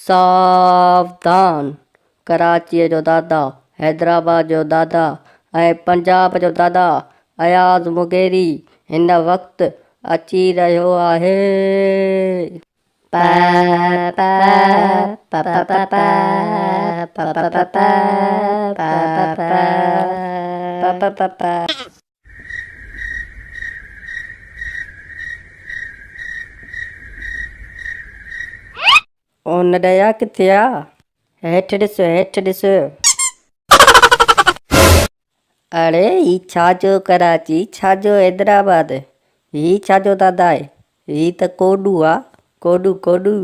ساوڌان! ڪراچيء جو دادا، حيدرآباد جو دادا ۽ پنجاب جو دادا اياز مغيري هن وقت اچي رهيو آهي. پ پ پ پ پ پ پ پ پ پ پ پ پ پ پ. او نڏيا ڪٿي آ؟ هيٺ ڏس هيٺ ڏس. اڙي هي ڇا جو ڪراچي ڇا جو حيدرآباد هي ڇا جو دادا آهي هي ته ڪوڏو آ ڪوڏو ڪوڏو.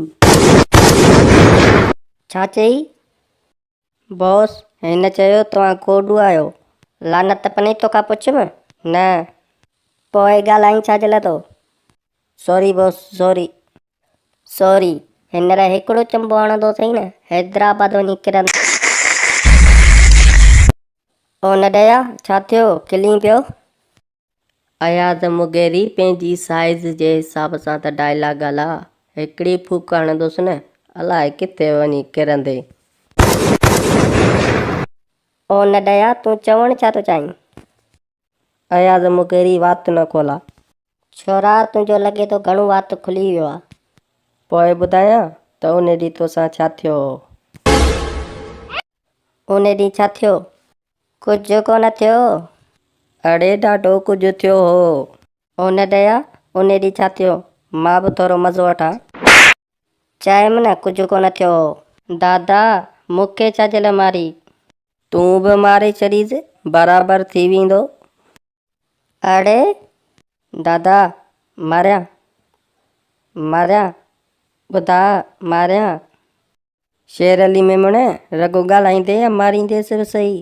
ڇا چئي؟ باس هن چيو توهان ڪوڏو آهيو. لعنت پني توکان پڇيم؟ نه. پوء ڳالهائين ڇا جي لاء ٿو؟ سوري باس سوري. سوري هينئر هڪڙو چنبو هڻندوسئين نه حيدرآباد وڃي ڪرندو. او نڏيا ڇا ٿيو کلين پيو؟ اياز مغيري پنهنجي سائيز جي حساب سان ته ڊائلاگ ڳالهاء، هڪڙي ڦوڪ هڻندوس نه الائي ڪٿي وڃي ڪرندي. او نڏيا تون چوڻ ڇا ٿو چاهين؟ اياز مغيري وات نه کولا. ڇورا تنهنجو لڳي ٿو گهڻو وات کلي ويو آ. پوء ٻڌايان ته ان ڏينهن توسان ڇا ٿيو هو. ان ڏينهن ڇا ٿيو؟ ڪجهه ڪونه ٿيو. اڙي ڏاڍو ڪجهه ٿيو هو. او نه ڏيا، ان ڏينهن ڇا ٿيو؟ مان به ٿورو مزو وٺان. چيم نه ڪجهه ڪونه ٿيو هو. دادا، مون کي ڇا جي لاء ماري؟ تون به ماري ڇڏيس، برابر ٿي ويندو. اڙي دادا، ماريان؟ ماريان؟ ٻڌاء، ماريان؟ شير علي ميمڻ، رڳو ڳالهائيندي يا مارينديس به سهي؟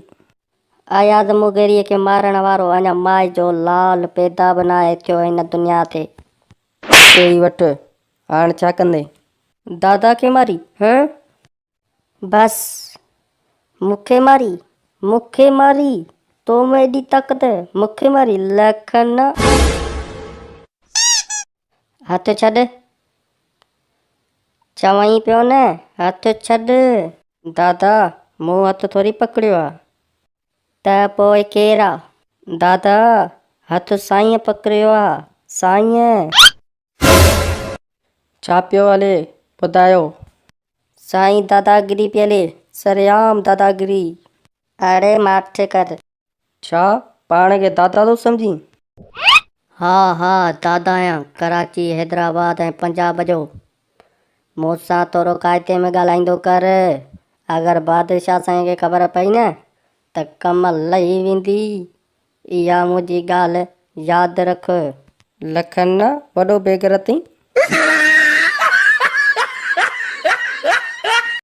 اياز مغيريء کي مارڻ وارو اڃا مائي جو لال پيدا به ناهي ٿيو هن دنيا تي. اتي ئي وٺ، هاڻ ڇا ڪندين؟ دادا کي ماري، هه؟ بس، مون کي ماري، مون کي ماري، تو ۾ ايڏي طاقت، مون کي ماري، لکن. هٿ ڇڏ. چوين پيو نه، هٿ ڇڏ. دادا، مون هٿ ٿوري پڪڙيو آ. ته پوء ڪير آ؟ دادا، هٿ سائينء پڪڙيو آ، سائينء. ڇا پيو هلي، ٻڌايو. سائين داداگيري پئي هلي، سرعام داداگيري. اڙي ماٺ ڪر. ڇا پاڻ کي دادا ٿو سمجهين؟ ها ها دادا آهيان، ڪراچي، حيدرآباد ۽ پنجاب جو. مون سان ٿورو قاعدي ۾ ڳالهائيندو ڪر، اگر بادشاهه سائين کي خبر پئي نه ته ڪم لهي ويندي. اها منهنجي ڳالهه ياد رک. لکن نه وڏو بيغيرت اين.